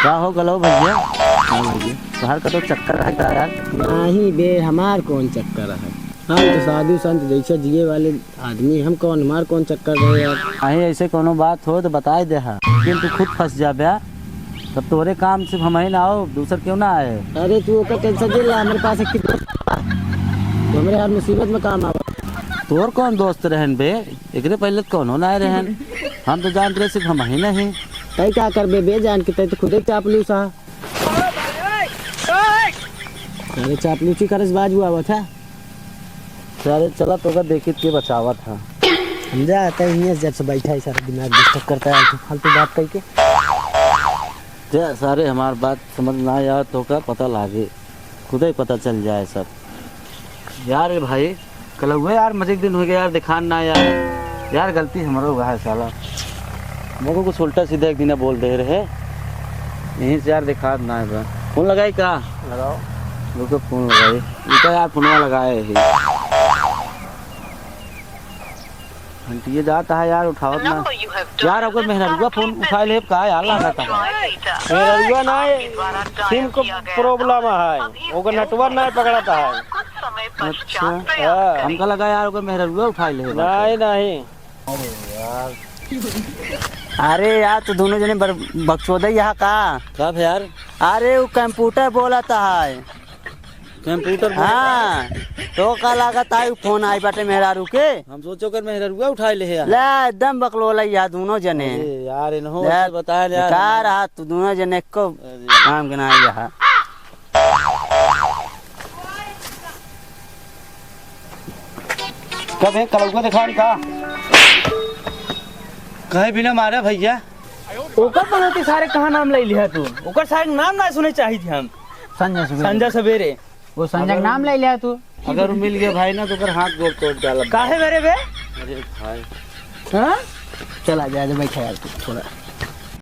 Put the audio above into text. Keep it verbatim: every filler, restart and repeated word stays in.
का हो गलो भइया? हाँ भइया। तोहार का तो चक्कर है का यार? नाहीं बे, हमार कौन चक्कर है? हम तो साधु संत जैसे जिए वाले आदमी, हम कौन, हमार कौन चक्कर रहे यार? अहे, ऐसे कौनो बात हो तो बताए दे हा, लेकिन तू खुद फंस जाबे। तब तोरे काम सिर्फ हम ही ना हो, दूसर क्यों ना आए? अरे तू ओकर tension दे ला, हमरे पास एक ठे दोस्त बा। तो हमरे हर मुसीबत में काम आवा। तोर कौन दोस्त रहन बे? एकरे पहले तो कौनो ना रहन। हम तो जानत रहे सिर्फ हम ही नहीं। तै का करबे बे जान के, तै तो खुदे चापलूस हा। अरे चापलूसी करे से बाजू आवत है। अरे चला तोका देखित के बचावत हा। हम जा, तै हियाँ जब से बैठा है सारा दिमाग disturb करता है, तू फालतू बात कह के। जा सारे हमार बात समझ ना आया तोका पता लागे, खुदे पता चल जाए सब। यार रे भाई, कलउए यार, मजे के दिन होइ गए यार, देखान ना यार। यार, गलती हमरो हुआ है साला, हमको कुछ उल्टा सीधा एक दिन बोल दे रहे, यहीं से यार देखात ना है बा। फोन लगाई का? लगाओ। रुको, फोन लगाई। रुको यार, फोनवा लगाए ही। घंटिए जाता है यार, उठावत ना। यार, ओकर मेहररुआ फोन उठाए ले का यार, लागत है। मेहररुआ ना है, सिम को problem है, ओकर network ना पकड़ता है। अच्छा। हाँ। हमका लगा यार, ओकर मेहररुआ उठाए ले। नहीं, नहीं। अरे यार, तू दोनों जने बर-, बकचोदे यहाँ का? कब यार? अरे, वो computer बोलत है। Computer बोलत है? हाँ, तो का लागत है, वो फोन आई बाटे मेहरारू के। हम सोचो कर मेहररुआ उठाए ले है यार। ले, एकदम बकलोला यार, दोनों जने। अरे यार, इन्हों ले, ऐसे बताए ले यार। बेकार रहा, तू दोनों जने को अरे। काम के ना यहाँ। कब है कलउआ देखान का? कहे बिना मारे भइया। ओकर पनौती सारे कहाँ नाम ले लिहा तू? ओकर सारे नाम ना सुने चाहित हम। संजय सवेरे। संजय सवेरे। वो संजय अगर नाम ले लिहा तू। अगर वो मिल गया भाई ना तो ओकर हाथ गोड़ तोड़ डालब। काहे मेरे बे? अरे भाई। हाँ? चला जा, जा बैठा यार तू थोड़ा।